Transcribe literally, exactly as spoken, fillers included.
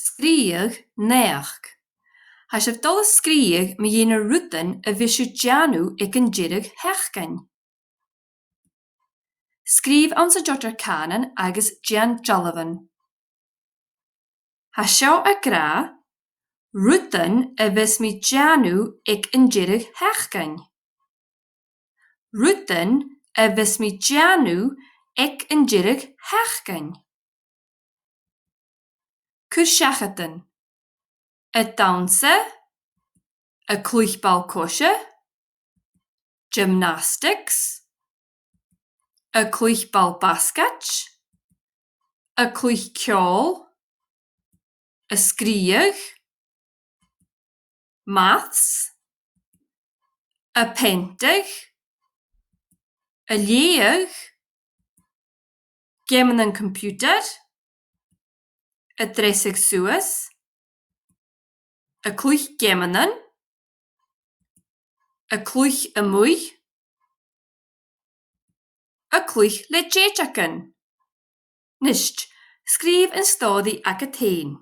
Sgrìobh naidheachd. Tha sibh a' dol a sgrìobhadh mu dheidhinn na rudan a bhios sibh a' dèanamh aig an deireadh-sheachdain. Sgrìobh anns an diotar cànain agus dèan dealbhan. Tha seo ag ràdh, rudan a bhios mi a' dèanamh aig an deireadh-sheachdain. Rudan a bhios mi a' dèanamh aig an deireadh-sheachdain. Cuir seachadan. A' dannsa, a' cluich ball-coise, gymnastics, a' cluich ball-basgaid, a' cluich ceòl, a' sgrìobhadh, maths, a' peantadh, a' leughadh, geamannan coimpiutair, a' dreasaigeadh suas, a' cluich geamannan, a' cluich a-muigh, a' cluich le dèideagan. Nist, sgrìobh an stòiridh agad fhèin.